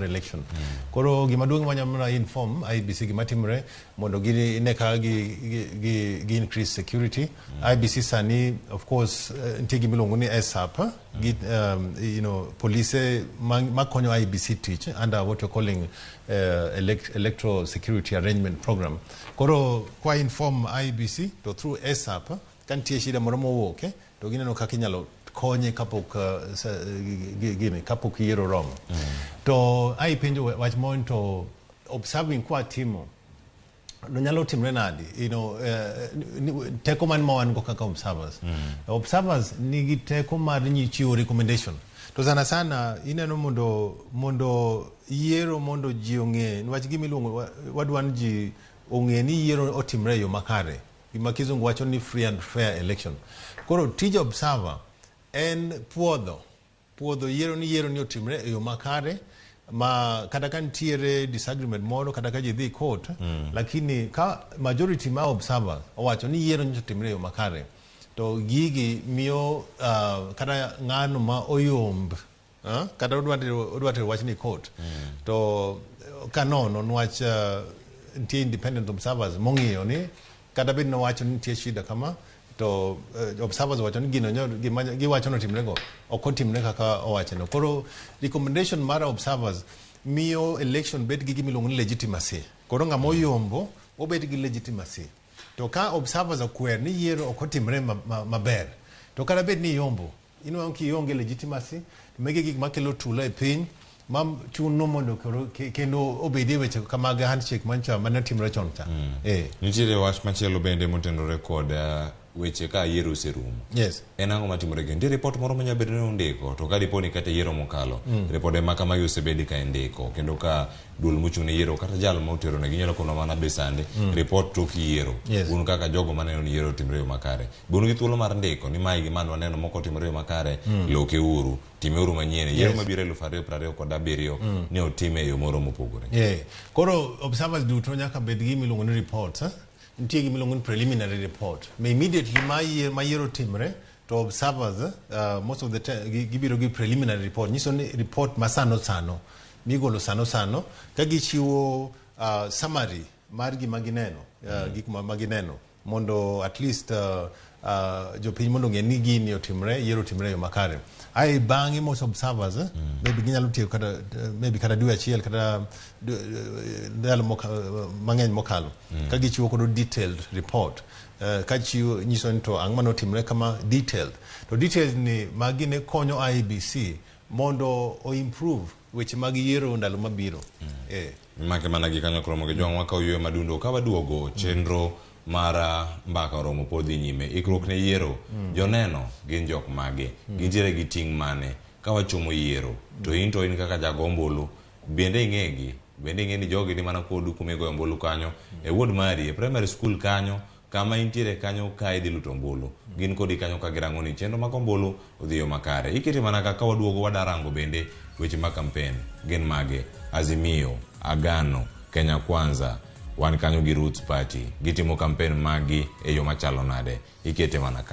Election. Koro gima duong' manyalo mana inform IEBC gima timre mondo gine kaka gi increase security. IEBC sani, of course, nitie gima iluongo ni SAP, gi polise makonyo IEBC tich under what we're calling Electoral Security Arrangement Program. Koro kwa inform IEBC to through SAP, ka nitie shida moro mowuok, to gineno kaka inyalo konye kapok gini kapok yiero romo. To ai penjo wach moro to observing kwa timo no nyalo timre nadi, teko man ma wan go kaka observers. Observers nigi teko mar chiwo recommendation, to sana sana ineno mondo yiero mondo ji ong'e niwach gima iluongo wadwa ni ji ong'e ni yiero otimre e yo makare, gima kizungu wacho ni free and fair election. Koro tij observer en puodho yiero ni yiero ni otimre e yo makare, ma kata ka nitiere disagreement moro, kata ka ji dhi court, lakini ka majority ma observers owacho ni yiero nyocha otimre e yo makare, to gigi miyo kata ng'ano ma oyomb, kata odwa tero wach ni court, to kanono nwach nitie independent observers mong'iyo ni kata bed nowacho ni nitie shida kama, to observers wacho ni gino gima giwacho notimre go ok otimre kaka owachono. Koro recommendation mar observers miyo election bed gi gima iluongo ni legitimacy. Koro ng'ama oyombo obed gi legitimacy. To ka observers okwer ni yiero ok otimre maber, to kata bed ni iyombo, inwang'o kionge legitimacy, to magi gik makelo tulo e piny ma chuno mondo koro kendo obedie weche mag handshake mancha mane otimre chon cha. Nitiere wach machielo bende motenore kod weche ka yiero oserumo. En ang'o matimore gi nitie ripot moro manyalo bedo ni undiko, to ka dipo ni kata yiero mokalo, ripode ma kamagi osebedi ka indiko, kendo ka duol mochung' ne yiero kata jal ma otero negi nyalo kono mana be sande ripot tok yiero. Un kaka jogo maneno ni yiero otimre e yo makare, be un gi thuolo mar ndiko ni mae gima waneno moko otimore e yo makare, loke uru, timeuru manyien yiero mabiro 2027 ne otime e yo moro mopogore? Yeah. Koro observers duto nyaka bed gi gima iluongo ni report. Eh? Nitie gima iluongo ni preliminary report. Ma immediately ma yiero timre to observers, most of the time gibiro gi preliminary report. Nyiso ni report ma sano sano migolo sano sano ka gichiwo summary mar gima gineno, gik ma gineno mondo at least jopiny mondo ong'e ni gini otimre, yiero otimre e yo makare. Ae bang'e most observers, maybe ginyalo tiyo kata maybe kata dwe achiel kata ndalo mang'eny mokalo ka gichiwo koro detailed report, ka chiwo nyiso ni to ang'o manotimre kama detailed, to detailed ni magi ne konyo IEBC mondo o improve weche mag yiero ndalo mabiro. Make mana gi kanyo koromo gi jwang' wakaw yweyo madundo ka waduogo chenro mar mbaka oromo pod dhi nyime. Ikruok ne yiero, joneno gin jok mage, gintiere gi ting' mane ka wachomo yiero, to in to in kaka jago ombulu bende ing'egi, bende ing'e ni jogi ni mana kodu kuma igoyo ombulu kanyo e ward mari, e primary school kanyo kama intiere kanyo ka idhi luto ombulu, gin kodi kanyo ka girango ni chenro mag ombulu odhi yo makare. Ikete mana kaka waduogo wadarango bende weche mag campaign gin mage. Azimio, Agano, Kenya Kwanza, wan kanyo gi Roots Party, gitimo campaign maggi e yo machalo nade? Ikete mana ka.